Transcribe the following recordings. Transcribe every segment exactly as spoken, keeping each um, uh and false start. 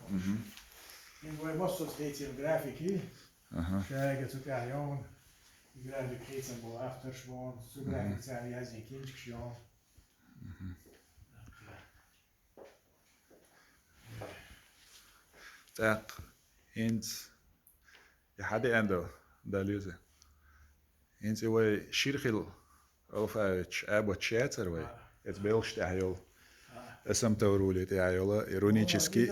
Мгм. Ин вай массо хийцин графики. Аха. Шайга цу тӀехь йовна. График хийцин бу авторш вон. Цу график царна язйина кинчкаш йовна. ТӀаккха хӀинца и хьадеана ду, Далла веза. ХӀинца и вай шира хилла алфавиташ, аббаташ яцара вай? Эца белхаш тӀехь йолу. Эсам таврули тӀехь йолу, и рунический.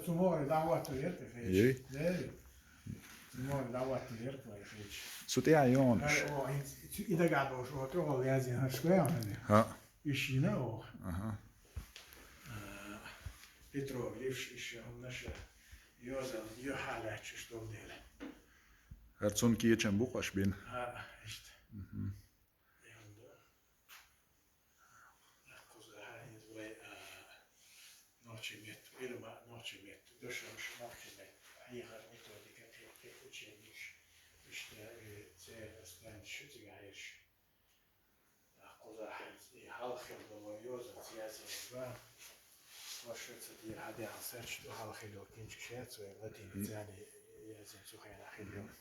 Цу могӀаре дӀахӀоттор яра тӀе хеташ. Юй? Цу могӀаре дӀахӀоттор яра тӀе хеташ. Цу тӀехь йонаш. Ай, о, хӀинца цу и дагахь долуш, о, тӀехула язйина хӀорш гой хьуна. ХӀаъ. Уьш йина оха. Аха. А, петроглифш, уьш хӀуманаш йозан, юьхьа лаьтташ долу дела. ХӀара цунна кечам бу-кх аша бина? А, иштта. Мгм. Кхузахь хӀинца вай, а, нохчийн меттан Ӏилма, нохчийн меттан дашамаш, нохчийн меттан хьехар, методика, кхин-кхин учебникаш, иштта, э, церан станчаш ю цигахь ерш. Кхузахь хӀинца и хьалха хилла долу йозанца язйина бан, хӀорш ца дийр хьадеана сач ду, хьалха хилла йолу кинчкаш яц вай латиницаний язйина цу хенахь хилла йолу.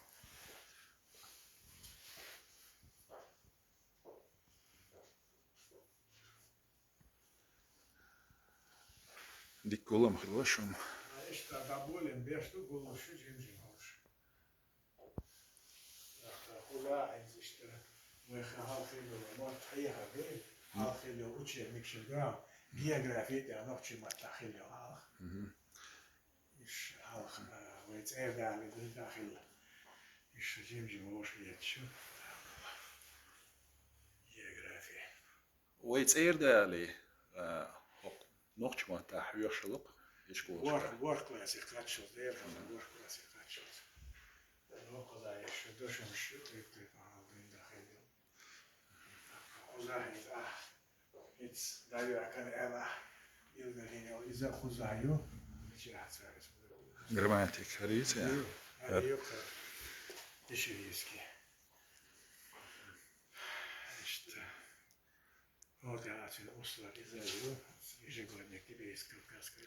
Дика гулам хилла шуна. Иштта дӀаболийна беш ду гуллуш ю жим-жим хӀорш. Кхузахь хӀинца иштта вай хьалха хилла йолу мотт хьехар ду, хьалха хилла йолу учебникаш ду, географи тӀехь нохчийн маттахь хилла йолу хьалха. Мгм. Иш хьалха, а, вай цӀера далийна ду хилла. Иш жим-жим вовшахъетташ ю. Географи. Вай цӀера далий, а, хӀокху нохчийн маттахь хьоьхуш хилла-кх ишколашкахь. ВорхӀ, ворхӀ классе кхаччалц, дера хӀума ворхӀ классе кхаччалц. Нохчийн маттахь иш дашамаш ю, тайп-тайпана хьалха дуьйна дан хилла. Кхузахь иза ахь. Иц дӀаваьккхина аьлла, илгалдина йолу иза кхузахь ю. Грамматика, хӀара иза? Ю, хӀара ю-кх. Дешерийский. Иштта. Вот я отсюда условия иза ю. Ежегодник тебе из Кавказского.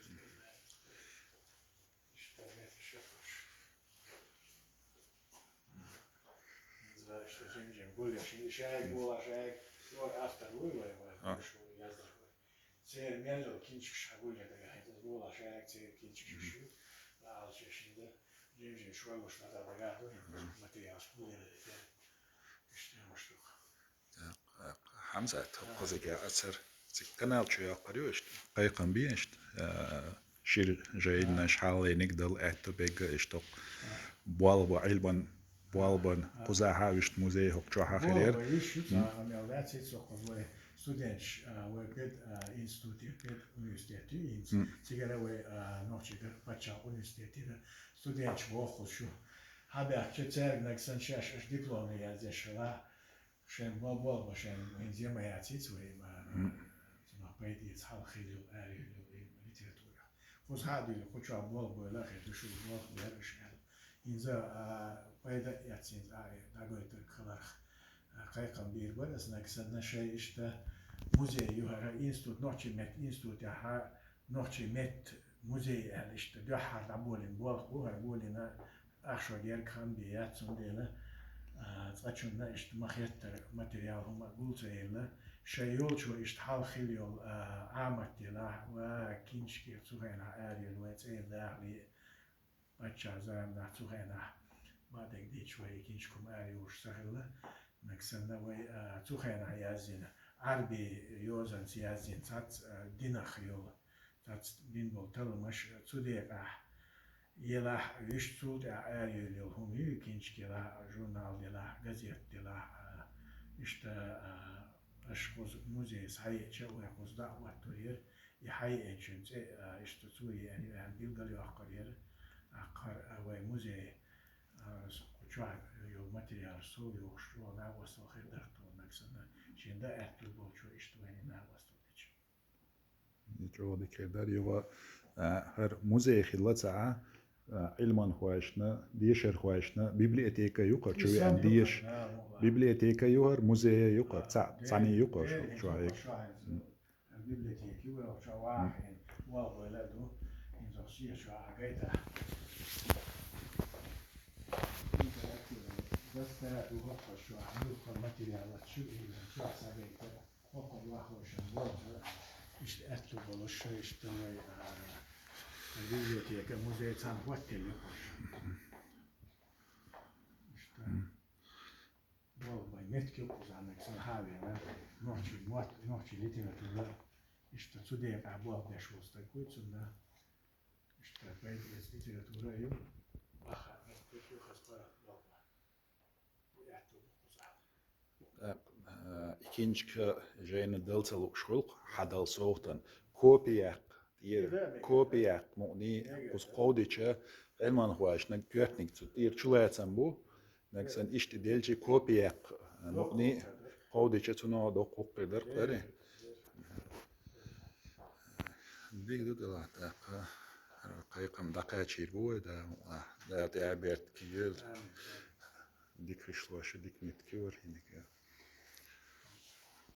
Иштта меттан шо кхуш. Знаешь, что жим-жим гулъеш, и шайга гула, шайга лор автор вуй вай, вай, а, гуш ву, яздаш вай. Церан мел йолу кинчкаш хьан гулъе дагахь, хӀинца гула шайга церан кинчкаш ю, лаалча шинда, жим-жим шойлуш назар дагахь ду, материалаш гулъе дагахь. Иштта ма штука. Хьамзат, хӀокхузахь ацар. Цига канал чу йоккхур ю иштта. Кхайкхам бе иштта. А, шира жайнаш хьалхалерниг дала аьтту бегга иштта хӀокху болх бан, Ӏилман болх бан. Кхузахь а вуьшта музей хӀокху чохь а хир яра. Болх бан йиш ю, цхьа а мел дац, хӀинца хӀокхуза вай студенташ, а, вай пед, а, институт, пед университет ю хӀинца. Цигара вай, а, нохчийн пачхьалкхан университетера студенташ бохуш ю. Хьабаьхча цаьрга нагахь санна шаьш аша дипломна яздеш хила. Шайн бо-, болх бан шайн вайн зема яцийца вай, ма, цунах пайда эца хьалха хилла йолу, аьлла йолу и литература. Кхузахь а дуьйна, кху чохь болх бойла а хир ду, шу болх бер аша аьлла. ХӀинца, а, пайда эца хӀинца, а, дӀагойтург хиларх, а, кхайкхам бийр бара аса нагахь санна шайн иштта музей ю хӀара институт, нохчийн меттан институтехь, нохчийн меттан музей аьлла иштта дуьххьара дӀаболийна болх бу хӀара болийна, ахча герга хан бе яц, цундела, а, цкъачунна иштта ма-хеттара материал хӀума гул ца елла, шайн йолчо иштта хьалха хилла йолу, а, Ӏамат делахь ва кинчкера цу хенахь арайолу вай цӀера дахале, паччахьан заманахь цу хенахь бадерг дийцча вай и кинчка хӀума арайолуш ца хилла, нагахь санна вай, а, цу хенахь яздина, Ӏарби йозанца яздина цац, а, динах йолу. Цац бина болу талламаш цу декъахь елахь, вуьшта цул тӀаьхьа арайолу йолу хӀума ю, кинчка елахь, журнал делахь, газет делахь, а, иштта, а, аша кхуза музее схьаеъча, вай кхуза дӀа а хӀоттор яра, и хьаеъначун цӀе, а, иштта цо еана ю аьлла билгалйоккхур яра, аккхар, а, вай музей, а, кху чохь йолу материалаш сов йохуш, чӀогӀа накъосталла хир дара тхуна нагахь санна, шен дан аьтту болчо иштта вайна накъосталла дича. И чӀогӀа дика хир дара. Юха, а, хӀара музей хилла ца Ӏа, а, Ӏилманхошна, дешархошна, библиотека ю хӀара, чу веана деша. Библиотека ю хӀара, музей ю хӀара, цхьа, цхьаьний ю хӀара, шу, чу хьайга. Библиотека ю хӀара, чу вахийна. Валгойла ду, инзо сиечо агайта. Дастара ду хошо, ду материалачу, инзо сагайта. Хокко вахошан болча, ишта атлу болуша, ишта вай, а, библиотека, музей цан хваттели хошо. Ишта. Бол бай метки кузанек сан хавена, ночи, мот, ночи литература, ишта цудега бол дешвоста куйцунда, ишта бай литература ю, баха метки хаспара болба. Бу атлу куза. Так, э, икинчка жайна далца лукшулк, хадал софтан. Копияк, тир, копияк, муни, кус ковдича, элман хуашна, гётник цу, тир чулайцан бу, Нагсан ишти делчи копияк, муни, ковдича цуно докук кирдар кари. Дигду дела, так, кайкам дакачир бу, да, да, да, берт киел. Дик хишлоша, дик митки вар, индика.